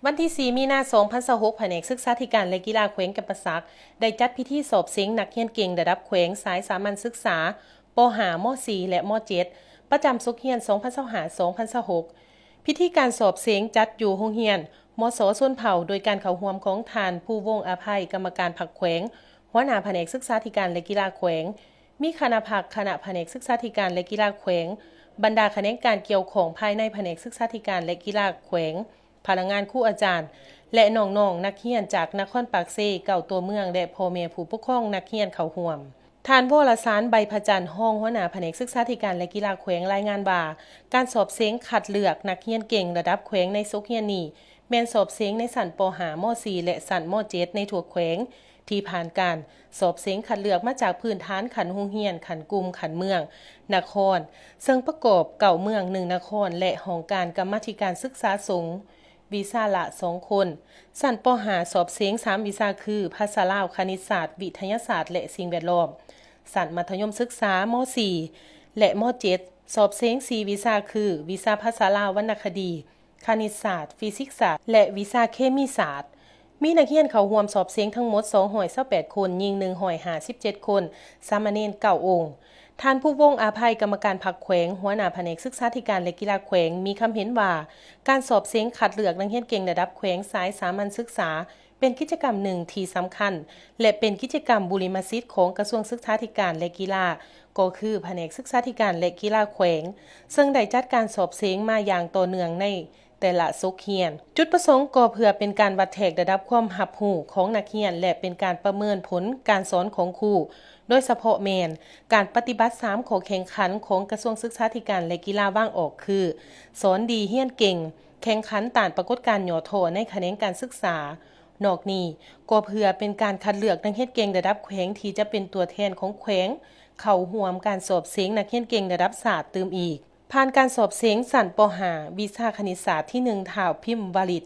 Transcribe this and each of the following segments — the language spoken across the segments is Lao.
ວັນທີສີ່ ມີນາ ສອງພັນຊາວຫົກ ພະແນກສຶກສາທິການ ແລະ ກິລາແຂວງຈຳປາສັກ ໄດ້ຈັດພິທີສອບເສັງນັກຮຽນເກັ່ງລະດັບແຂວງສາຍສາມັນສຶກສາ ປໍຫ້າ ມໍສີ່ ແລະ ມໍເຈັດ ປະຈຳສົກຮຽນ ສອງພັນຊາວຫ້າ ສອງພັນຊາວຫົກ. ພິທີການສອບເສັງຈັດຢູ່ໂຮງຮຽນ ມສ ຊົນເຜົ່າ ໂດຍການເຂົ້າຮ່ວມຂອງທ່ານ ພູວົງ ອະໄພ ກຳມະການພັກແຂວງ, ຫົວໜ້າພະແນກສຶກສາທິການ ແລະ ກິລາແຂວງ, ມີຄະນະພັກ, ຄະນະພະແນກສຶກສາທິການ ແລະ ກິລາແຂວງ, ບັນດາຂະແໜງການກ່ຽວຂ້ອງພາຍໃນພະແນກສຶກສາທິການ ແລະ ກິລາແຂວງ, ພະນັກງານ, ຄູອາຈານ ແລະ ນ້ອງໆນັກຮຽນຈາກນະຄອນປາກເຊ, ເກົ້າຕົວເມືອງ ແລະ ພໍ່ແມ່ຜູ້ປົກຄອງນັກຮຽນເຂົ້າຮ່ວມ. ທ່ານ ວໍລະສານ ໃບພະຈັນ ຮອງຫົວໜ້າພະແນກສຶກສາທິການ ແລະ ກິລາແຂວງ ລາຍງານວ່າ ການສອບເສັງຄັດເລືອກນັກຮຽນເກັ່ງລະດັບແຂວງໃນສົກຮຽນນີ້ ແມ່ນສອບເສັງໃນຊັ້ນ ປໍຫ້າ ມໍສີ່ ແລະ ຊັ້ນ ມໍເຈັດ ໃນທົ່ວແຂວງ ທີ່ຜ່ານການສອບເສັງຄັດເລືອກມາຈາກພື້ນຖານຂັ້ນໂຮງຮຽນ, ຂັ້ນກຸ່ມ, ຂັ້ນເມືອງ, ນະຄອນ, ເຊິ່ງປະກອບເກົ້າເມືອງ, ໜຶ່ງນະຄອນ ແລະ ຫ້ອງການກຳມາທິການສຶກສາສົງ, ວິຊາລະສອງຄົນ. ຊັ້ນ ປໍຫ້າ ສອບເສັງສາມວິຊາຄື ພາສາລາວ, ຄະນິດສາດ, ວິທະຍາສາດ ແລະ ສິ່ງແວດລ້ອມ. ຊັ້ນມັດທະຍົມສຶກສາ ມໍສີ່ ແລະ ມໍເຈັດ ສອບເສັງສີ່ວິຊາຄື ວິຊາພາສາລາວ, ວັນນະຄະດີ, ຄະນິດສາດ, ຟີຊິກສາດ ແລະ ວິຊາເຄມີສາດ. ມີນັກຮຽນເຂົ້າຮ່ວມສອບເສັງທັງໝົດ ສອງຮ້ອຍຊາວແປດຄົນ, ຍິງ ໜຶ່ງຮ້ອຍຫ້າສິບເຈັດຄົນ, ສາມະເນນ ເກົ້າອົງ. ທ່ານ ພູວົງ ອາໄພ ກຳມະການພັກແຂວງ, ຫົວໜ້າພະແນກສຶກສາທິການ ແລະ ກິລາແຂວງ ມີຄຳເຫັນວ່າ ການສອບເສັງຄັດເລືອກນັກຮຽນເກັ່ງລະດັບແຂວງສາຍສາມັນສຶກສາ ເປັນກິດຈະກຳໜຶ່ງທີ່ສຳຄັນ ແລະ ເປັນກິດຈະກຳບຸລິມະສິດຂອງກະຊວງສຶກສາທິການ ແລະ ກິລາ, ກໍຄືພະແນກສຶກສາທິການ ແລະ ກິລາແຂວງ, ເຊິ່ງໄດ້ຈັດການສອບເສັງມາຢ່າງຕໍ່ເນື່ອງໃນແຕ່ລະສົກຮຽນ. ຈຸດປະສົງກໍເພື່ອເປັນການວັດແທກລະດັບຄວາມຮັບຮູ້ຂອງນັກຮຽນ ແລະ ເປັນການປະເມີນຜົນການສອນຂອງຄູ, ໂດຍສະເພາະແມ່ນການປະຕິບັດສາມຂໍ້ແຂ່ງຂັນຂອງກະຊວງສຶກສາທິການ ແລະ ກິລາວາງອອກຄື ສອນດີ, ຮຽນເກັ່ງ, ແຂ່ງຂັນຕ້ານປາກົດການຫຍໍ້ທໍ້ໃນຂະແໜງການສຶກສາ. ນອກນີ້ກໍເພື່ອເປັນການຄັດເລືອກນັກຮຽນເກັ່ງລະດັບແຂວງທີ່ຈະເປັນຕົວແທນຂອງແຂວງເຂົ້າຮ່ວມການສອບເສັງນັກຮຽນເກັ່ງລະດັບຊາດຕື່ມອີກ. ຜ່ານການສອບເສັງຊັ້ນ ປໍຫ້າ ວິຊາຄະນິດສາດ ທີໜຶ່ງ ທ້າວ ພິມວະລິດ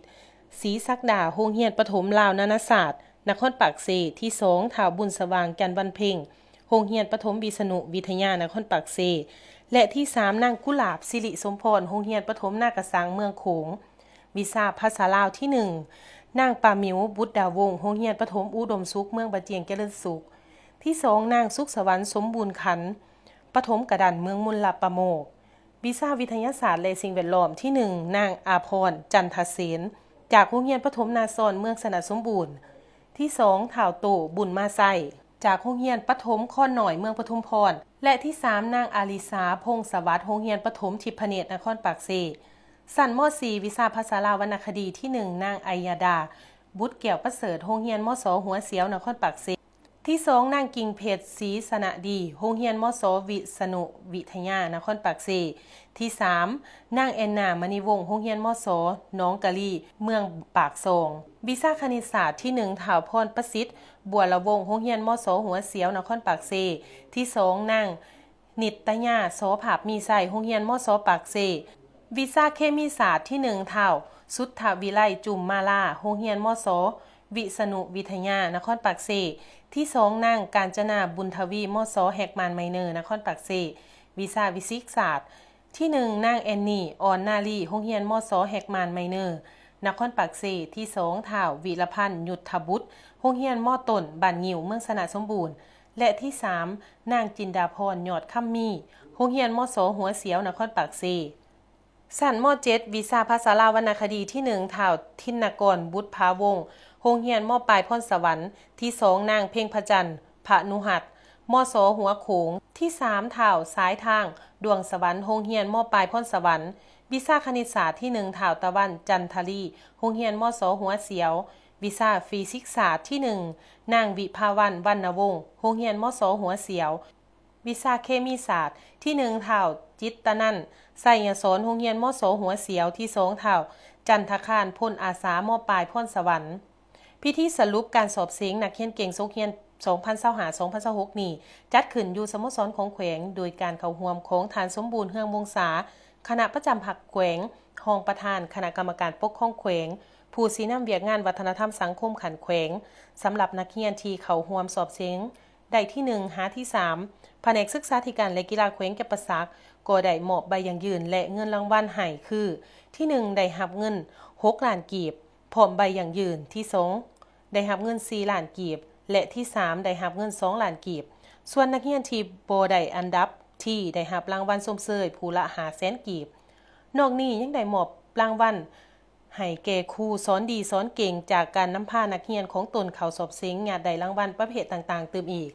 ສີສັກດາ ໂຮງຮຽນປະຖົມລາວນານາຊາດ ນະຄອນປາກເຊ, ທີສອງ ທ້າວ ບຸນສະຫວ່າງ ຈັນວັນເພັງ ໂຮງຮຽນປະຖົມວິສະນຸວິທະຍາ ນະຄອນປາກເຊ ແລະ ທີສາມ ນາງ ກຸຫຼາບ ສິລິສົມພອນ ໂຮງຮຽນປະຖົມນາກະສັງ ເມືອງໂຂງ. ວິຊາພາສາລາວ ທີໜຶ່ງ ນາງ ປາມິວ ບຸດດາວົງ ໂຮງຮຽນປະຖົມອຸດົມສຸກ ເມືອງບາຈຽງຈະເລີນສຸກ, ທີສອງ ນາງ ສຸກສະຫວັນ ສົມບູນຂັນ ປະຖົມກະດັນ ເມືອງມົນລະປະໂມກ. ວິຊາວິທະຍາສາດ ແລະ ສິ່ງແວດລ້ອມ ທີໜຶ່ງ ນາງ ອາພອນ ຈັນທະເສນ ຈາກໂຮງຮຽນປະຖົມນາຊອນ ເມືອງຊະນະສົມບູນ, ທີສອງ ທ້າວ ໂຕ້ ບຸນມາໄຊ ຈາກໂຮງຮຽນປະຖົມຄອນນ້ອຍ ເມືອງປະທຸມພອນ ແລະ ທີສາມ ນາງ ອາລິສາ ພົງສະຫວັດ ໂຮງຮຽນປະຖົມທິບພະເນດ ນະຄອນປາກເຊ. ຊັ້ນ ມໍສີ່ ວິຊາພາສາລາວວັນນະຄະດີ ທີໜຶ່ງ ນາງ ໄອຍາດາ ບຸດແກ້ວປະເສີດ ໂຮງຮຽນ ມສ ຫົວສຽວ ນະຄອນປາກເຊ, ທີສອງ ນາງ ກິ່ງເພັດ ສີສະນະດີ ໂຮງຮຽນ ມສ ວິສະນຸວິທະຍາ ນະຄອນປາກເຊ, ທີສາມ ນາງ ແອນນາ ມະນີວົງ ໂຮງຮຽນ ມສ ໜອງກະລີ ເມືອງປາກຊ່ອງ. ວິຊາຄະນິດສາດ ທີໜຶ່ງ ທ້າວ ພອນປະສິດ ບົວລະວົງ ໂຮງຮຽນ ມສ ຫົວສຽວ ນະຄອນປາກເຊ, ທີສອງ ນາງ ນິດຕະຍາ ສໍພາບມີໄຊ ໂຮງຮຽນ ມສ ປາກເຊ. ວິຊາເຄມີສາດ ທີໜຶ່ງ ທ້າວ ສຸດທະວິໄລ ຈຸມມາລາ ໂຮງຮຽນ ມສ ວິສະນຸວິທະຍາ ນະຄອນປາກເຊ, ທີສອງ ນາງ ການຈະນາ ບຸນທະວີ ມສ ແຮກມານໄມເນີ ນະຄອນປາກເຊ. ວິຊາວິຊິກສາດ ທີໜຶ່ງ ນາງ ແອນນີ ອອນນາລີ ໂຮງຮຽນ ມສ ແຮກມານໄມເນີ ນະຄອນປາກເຊ, ທີສອງ ທ້າວ ວິລະພັນ ຍຸດທະບຸດ ໂຮງຮຽນ ມ ຕົ້ນ ບ້ານງິ້ວ ເມືອງຊະນະສົມບູນ ແລະ ທີສາມ ນາງ ຈິນດາພອນ ຍອດຄຳມີ ໂຮງຮຽນ ມສ ຫົວສຽວ ນະຄອນປາກເຊ. ຊັ້ນ ມ ເຈັດ ວິຊາພາສາລາວວັນນະຄະດີ ທີໜຶ່ງ ທ້າວ ທິນນະກອນ ບຸດພາວົງ ໂຮງຮຽນ ມປາຍພອນສະຫວັນ, ທີສອງ ນາງ ເພັງພະຈັນ ພະນຸຮັດ ມສ ຫົວໂຂງ, ທີສາມ ທ້າວ ສາຍທາງ ດວງສະຫວັນ ໂຮງຮຽນ ມປາຍພອນສະຫວັນ. ວິຊາຄະນິດສາດ ທີໜຶ່ງ ທ້າວ ຕາວັນ ຈັນທະລີ ໂຮງຮຽນ ມສ ຫົວສຽວ. ວິຊາຟີຊິກສາດ ທີໜຶ່ງ ນາງ ວິພາວັນ ວັນນະວົງ ໂຮງຮຽນ ມສ ຫົວສຽວ. ວິຊາເຄມີສາດ ທີໜຶ່ງ ທ້າວ ຈິດຕະນັນ ໄຊຍະສອນ ໂຮງຮຽນ ມສ ຫົວສຽວ, ທີສອງ ທ້າວ ຈັນທະຄານ ພົນອາສາ ມປາຍພອນສະຫວັນ. ພິທີສະຫຼຸບການສອບເສັງນັກຮຽນເກັ່ງສົກຮຽນ ສອງພັນຊາວຫ້າ ສອງພັນຊາວຫົກ ນີ້ ຈັດຂຶ້ນຢູ່ສະໂມສອນຂອງແຂວງ ໂດຍການເຂົ້າຮ່ວມຂອງທ່ານ ສົມບູນ ເຮືອງວົງສາ ຄະນະປະຈຳພັກແຂວງ, ຮອງປະທານຄະນະກຳມະການປົກຄອງແຂວງ, ຜູ້ຊີ້ນຳວຽກງານວັດທະນະທຳສັງຄົມຂັ້ນແຂວງ. ສຳລັບນັກຮຽນທີ່ເຂົ້າຮ່ວມສອບເສັງໄດ້ທີໜຶ່ງ ຫາທີສາມ ພະແນກສຶກສາທິການ ແລະ ກິລາແຂວງຈຳປາສັກ ກໍໄດ້ມອບໃບຢັ້ງຢືນ ແລະ ເງິນລາງວັນໃຫ້ຄື ທີໜຶ່ງ ໄດ້ຮັບເງິນຫົກລ້ານກີບ, ພ້ອມໃບຢັ້ງຢືນ. ທີສອງ ໄດ້ຮັບເງິນສີ່ລ້ານກີບ ແລະ ທີສາມ ໄດ້ຮັບເງິນສອງລ້ານກີບ. ສ່ວນນັກຮຽນທີ່ບໍ່ໄດ້ອັນດັບທີ ໄດ້ຮັບລາງວັນຊົມເຊີຍຜູ້ລະຫ້າແສນກີບ. ນອກນີ້ຍັງໄດ້ມອບລາງວັນໃຫ້ແກ່ຄູສອນດີສອນເກັ່ງ ຈາກການນຳພານັກຮຽນຂອງຕົນເຂົ້າສອບເສັງ ຍາດໄດ້ລາງວັນປະເພດຕ່າງໆຕື່ມອີກ.